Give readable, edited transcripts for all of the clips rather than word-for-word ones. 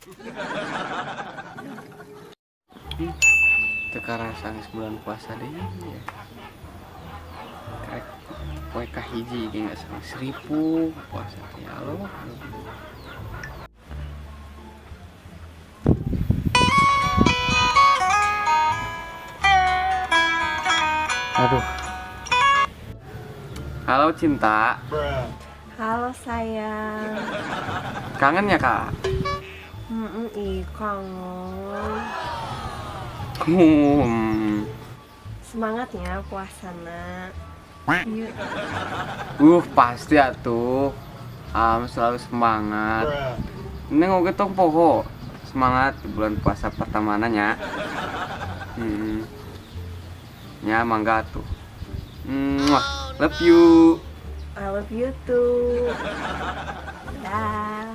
Teu karasa geus bulan puasa deui ya. Karek poe kahiji ge geus 1000 puasa teh ya Allah. Aduh. Halo cinta. Halo sayang. Kangen ya kak? Ih kangen. Semangatnya puasana. Pasti atuh. Selalu semangat. Neng oge tong poho. Semangat di bulan puasa pertama nya. Nya mangga tuh. Mwah, love you. I love you too. Dah.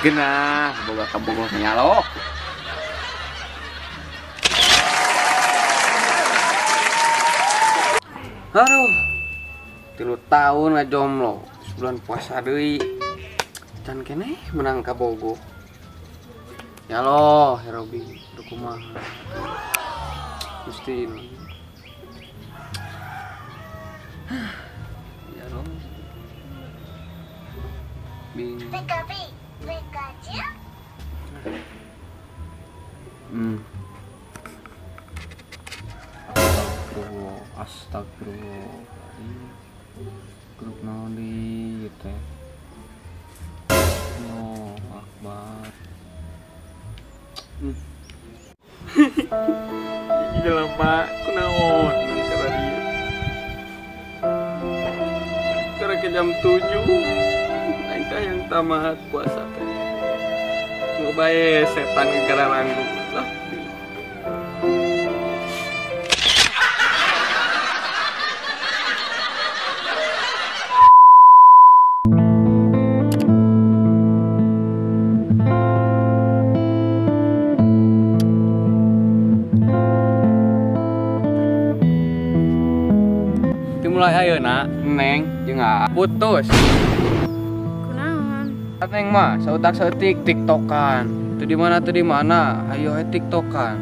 Genah, boga kabogohnya loh. Aduh, 3 tahun ngajomblo, sebulan puasa deui. Can keneh menang kabogoh. Ya loh, Herobi, duh kumaha. Gusti. Ya loh. Bingung. Astagfirullah, astagfirullah. Grup naon di teh. Oh, akbar. Iki jelema kunaon cara dia. Karena ke jam 7 aing teh yang tamat puasa teh. Ngobae setan gara ranggu lah. Mulai ayeuna Neng jeung putus. Kunaon? Neng mah sautak saeutik tiktokan. Teu di mana teu di mana, hayo we tiktokan.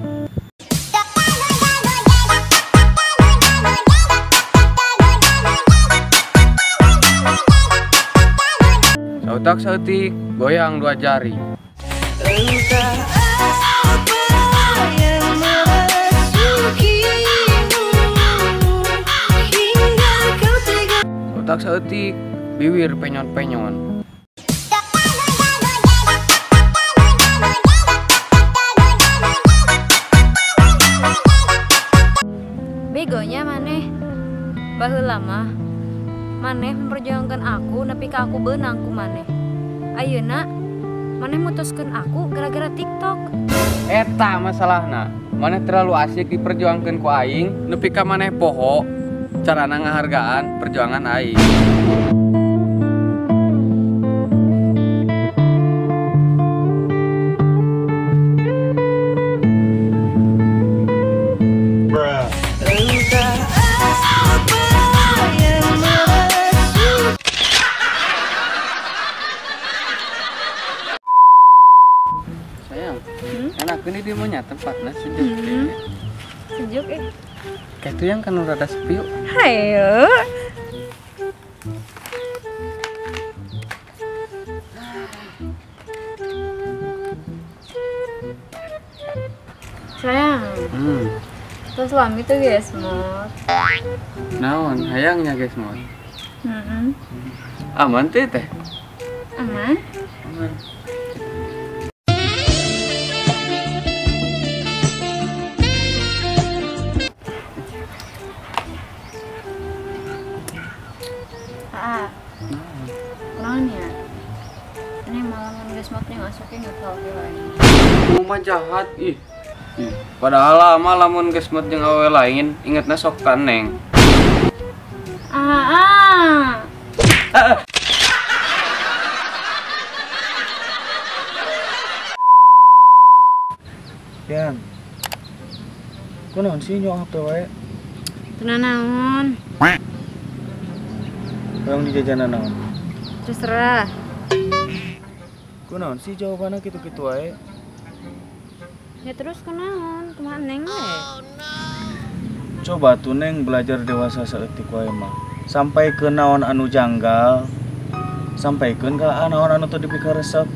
Sautak saeutik goyang 2 jari. Entah apa yang merasukimu hingga kau tega. Sautak saeutik bibir penyon-penyon. Begonya maneh, baheula mah maneh memperjuangkan aku nepi ka aku beunang ku maneh. Ayeuna maneh mutuskeun aku gara-gara TikTok. Eta masalahna, maneh terlalu asik diperjuangkeun ku aing nepi ka maneh poho carana ngahargaan perjuangan aing. Entah apa yang merasukimu. Sayang, enak ini di mana tempatnya sejuk. Sejuk eh. Kayak itu yang kan rada sepi yuk. Hayo. Sayang. Terus suami tuh guys mod. Naon, hayangnya guys mod. Aman teh teh. Aman. Aman. Kunaon ya? Ini malaman guys mod nih masuknya nggak tahu lain. Mama jahat ih. Padahal lama lamun geus mod jeung awewe lain ingetna sok ka Neng. Yan. Kunaon sih nyok HP wae? Teu naon. Hoyong di jajanan naon? Terserah. Kunaon sih jawabannya gitu-gitu wae? Ya terus kunaon? Kumaha Neng we? Coba tuh Neng belajar dewasa saeutik wae mah. Sampai ke naon anu janggal, sampaikeun ka naon anu teu dipikaresep.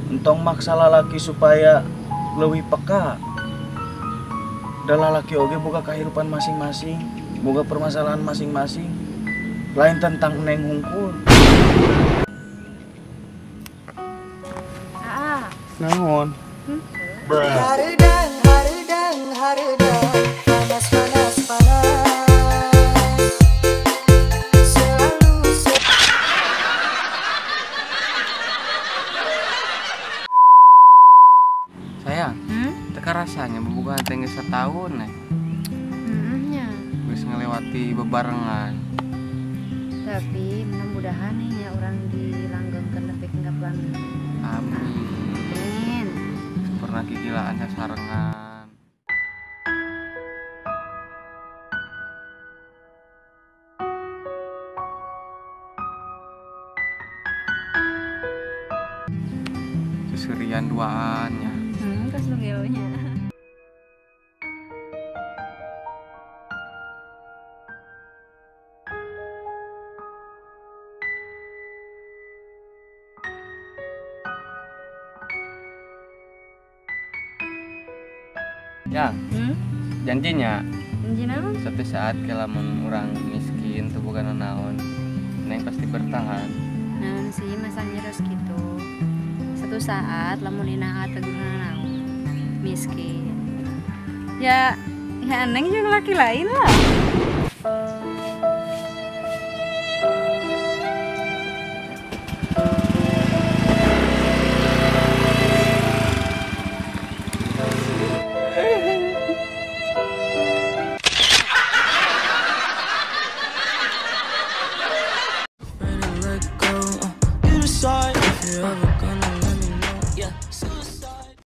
Entong maksa lalaki supaya leuwih peka. Da lalaki oge boga kahirupan masing-masing, boga permasalahan masing-masing. Lain tentang Neng hungkul. Ah, Naon? Hareudang, hareudang, hareudang, panas, panas, panas. Selalu Sayang, teka rasanya bobogohan teh geus satahun nih. Nya. Geus ngelewati bebarengan. Tapi mudah-mudahan nih ya orang dilanggengkeun nepi ka pelaminan. Amin. Amin. Pernah gigilaan sasarengan. Seserian duaan ya. Terus nu nya. Ya, janjinya Janji naon? Suatu saat kalau lamun urang miskin tuh bukan naon, Neng pasti bertahan. Naon sih masa nyerus gitu. Satu saat lamun ina teguhna naon miskin. Ya, ya Neng jeung laki lain lah.